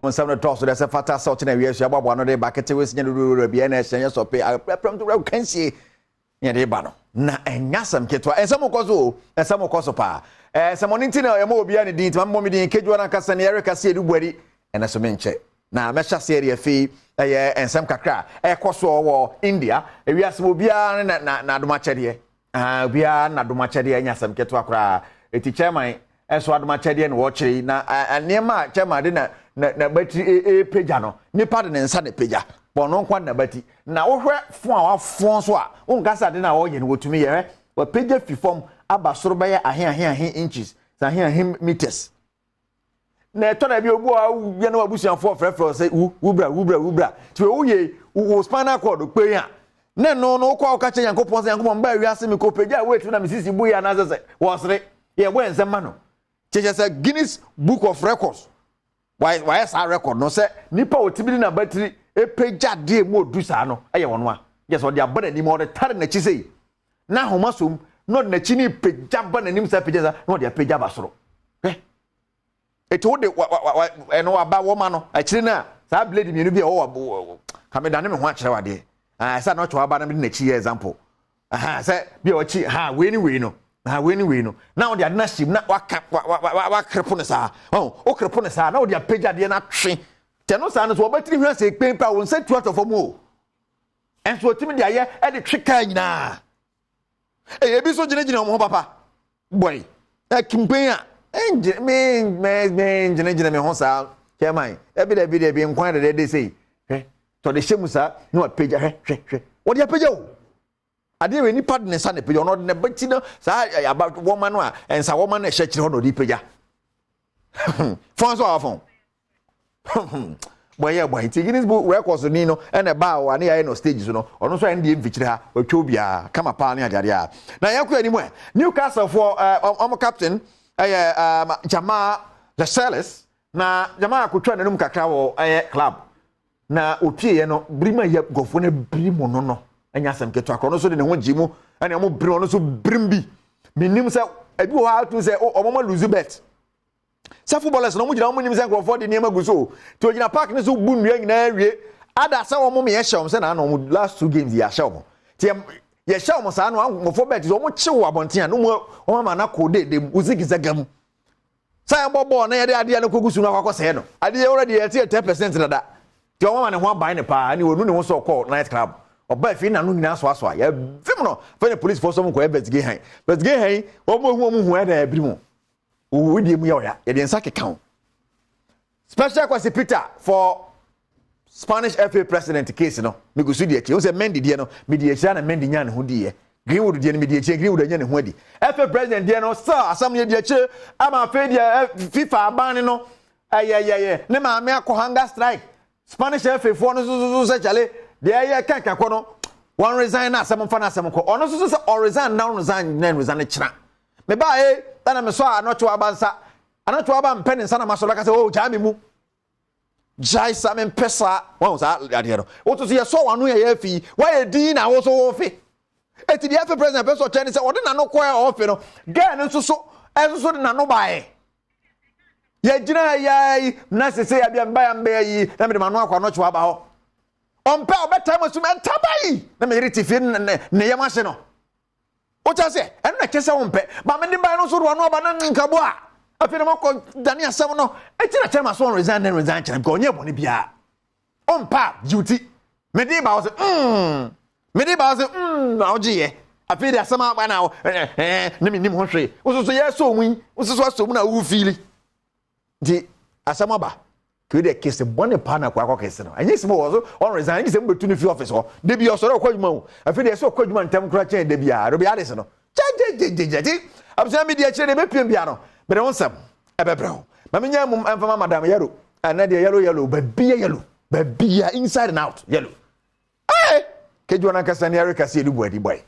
Nsɛm no tɔɔ so dɛ sɛ fata sɛ ɔkyena awia sua boaboa ano de ba ketewa si nya dodowura bi ɛna ɛhyɛn yɛ sɔpe aprɛprɛm to wura kansie ne yɛde ba no na ɛnyɛ asɛm ketewa. Nsɛm kɔ so o, nsɛm kɔ so paa. Ɛɛ nsɛmɔne nti na ɛma obiara ne din nti ma mmɔ me din kejuwa no ankasa ne yɛreka sɛ yɛde buadi ɛnɛ so menkyɛ na mɛhyɛ aseɛ de afei ɛyɛ nsɛm kakra a ɛkɔ soɔ wɔ India ewiase mu. Obiara ne na na n'adomakyɛdeɛ. Ah, obiara n'adomakyɛdeɛ, ɛnyɛ asɛm ketewa koraa. Eti chairman ɛso adomakyɛdeɛ na wɔkyerɛ yi na nneɛma a chairman de na na na batiri ɛɛpagya no, nipa de ne nsa na pagya bɔn nkwa na bati na wohwɛ fon a wafɔn so a wonkasa de na ɔyɛ no wɔtumi yɛ. Hwɛ, wɔpagya fi fam aba soro bɛyɛ ahe ahe ahe inches sɛ ahe ahe meters na ɛtɔ da bi obu a yɛ no abusuafoɔ frɛfrɛ sɛ wu wubra wubra wubra tí o yɛ wo spinal cord kpe a ne no no wokɔ a woka kyerɛ Nyankopɔn sɛ, "Nyankopɔn, mbaa wiase mi kɔ pagya a weight na me sisi bu yɛ anaasɛ sɛ wɔsere yɛbɔ nsɛm ma no." Kyerɛ sɛ Guinness Book of Records wayɛ saa record no sɛ nipa a otimi de n'abatiri epagya adeɛ mu odu saa no ɛyɛ wɔn a yɛ sɛ ɔde aba n'anim, ɔde tare n'akyi sɛ na ahoma som na ɔde n'akyi ne pagya ba n'anim sɛ pagya sa na ɔde apagya ba soro. Hwɛ, eti wo de wa wa wa ɛno waba wɔma no akyire no a saa blade mmienu bi a ɛwɔ wɔ kame dane me ho akyerɛ wadeɛ aa sɛ na ɔtwe waba na mede n'akyi yɛ example aha sɛ bi a ɔkyi ha wei ne wei no ha wei ne wei no na ɔde ade no ahyɛ mu na waka wa wa wa wakrepo no saa ɔn wokrepo no saa na ɔde apagya adeɛ no atwe tɛ no saa no so wɔbɛtiri hwɛ sɛ ekpen pa wɔn nsa tu atɔ fam o, ɛnso otimi de ayɛ ɛde twe kaa nyinaa. Ɛyɛ ebi nso gyinagyina wɔn ho papa bɔyi ɛkimpen a ɛngyina me me me ngyinagyina me ho saa. Chairman, ɛbi dɛbi dɛbi nkwan dɛdɛ de sei. Hwɛ, tɔde hyɛ mu saa na wapagya. Hwɛ, hwɛ, hwɛ, wɔde apagya o. Adeɛ wɔ nipa de ne nsa na pagya. Ɔno ɔde ne bɛti no saa aba wɔma no a nsa wɔma no ɛhyɛ akyire hɔ na ɔde pagya fɔn so a wafɔn bɔnyɛ bɔnyɛ. Nti Guinness Book Records ni no ɛna ɛbaa wɔ ane yɛayɛ no stage so no, ɔno nso ayɛ ne deɛ mfikyire ha watwa obiara kama paa ne adeadeɛ a na yɛkɔ anim ɛ. Newcastle foɔ ɔmo captain ɛyɛ Jamal Lascelles na Jamal akotwa n'anum kakra wɔ ɛyɛ club na opie no birim a yɛ nkurɔfoɔ no birim no ɛnyɛ asɛm ketewa korɔ. Ɔno nso de ne ho gye mu ɛna ɔmo birim, ɔno nso birim bi. Menim sɛ ebi wɔ hɔ a atu sɛ ɔmo ma lose bet sɛ footballers na ɔmo gyina, ɔmo nim sɛ nkurɔfoɔ de nneɛma gu so tí ogyina park ne so bu nnua nyinaa wie ada sɛ ɔmo meyɛ hyɛ ɔmo sɛ na ɔmo last two games yɛ ahyɛ ɔmo tí yɛhyɛ ɔmo saa no nkurɔfoɔ bet sɛ ɔmo kye wɔ abɔnten a no mu ɔmo ama na kɔ deede mu ozigizaga mu sɛ yɛbɔ bɔɔl na yɛde adeɛ no kɔgu so no akɔkɔ sɛɛ no adeɛ already yɛte yɛ 10% dada tí ɔmo ama ne ho aban ne paa ne wɔnu ne ho sɛ ɔkɔ night club ɔba efi na no nyinaa soasoa yɛ vim no fɛn ne police force ɔmo kɔ investigate han investigate han wɔn ehu wɔn hu ɛna ɛbiri mu owu die mu yɛ ɔya yɛde nsa keka ho. Special Kwasi Peter for Spanish FA president case no megu so di akyi o sɛ Mendy deɛ no medi akyi na Mendy nya ne ho di yɛ. Greenwood deɛ no medi akyi, Greenwood anya ne ho adi. FA president deɛ no still asɛm yɛ di akyi ama afei deɛ FIFA aban no ɛyɛyɛyɛ ne maame akɔ hunger strike. Spanish FA foɔ no sososo sɛ kyale deɛ ɛyɛ kankan kɔ no wɔn resign na asɛm nfa na asɛm kɔ. Ɔno nso sɛ ɔresign na ɔresign na resign kyerɛ me ba ye ɛna me sɔ a anɔtwe aba nsa anɔtwe aba mpɛ ne nsa na ma sɔ bɛka sɛ o gyaa me mu gyae sa me mpɛ saa wɔn saa adeɛ no woto so yɛsɔ wɔn ano yɛ yɛ afi wɔayɛ din na woso wɔfe eti deɛ FA president pɛ sɛ ɔkyɛn ne sɛ ɔde n'ano kɔɛ a ɔfe no girl no nso so ɛnso so de n'ano baeɛ. Yɛgyina ha yaa yi na sese yɛ bia mba ya mbɛyɛ yi na mede m'ano akɔ anɔtwe aba hɔ ɔmpɛ ɔbɛtaa mu asum ɛntaba yi na meyere te fie ne yam ahye no wokyɛ sɛ ɛno na kyɛ sɛ wompɛ ba mede bae no nso de wano aba no nkabo a afei na makɔ dane asɛm no ɛti na kyerɛ ma so ɔresign ne resign kyerɛ because ɔnyɛ bɔne biara. Ɔmpa a gyiw ti mede ba wo sɛ mede ba wo sɛ na wogyeyɛ afei de asɛm aba na ɛɛ ne menim ho hwee. Wo soso yɛ sɔ mu yi, wo soso asɔ mu na wo fiili nti asɛm aba kii deɛ kese bɔne paa na akɔ akɔ kese no ɛnyɛ sɛ wɔ so ɔn resign ɛnyɛ sɛ mbɛtu no fi office hɔ. De bi ɔsɔre ɔkɔ adwuma o, afei deɛ ɛsɛ ɔkɔ adwuma ntɛm koraa kyɛn da biara robi ades no gyegyegyegye ti. Abusua mi di akyire deɛ bɛpiem bia no mede ho nsɛm ɛbɛbrɛ wo ma menya mu ɛmfama madam yellow. Ɛnɛ deɛ yellow yellow baabia, yellow baabia, inside and out yellow. Ɛɛ kejuwa nankasa ne ɛreka sɛ yɛde bu adi bɔe.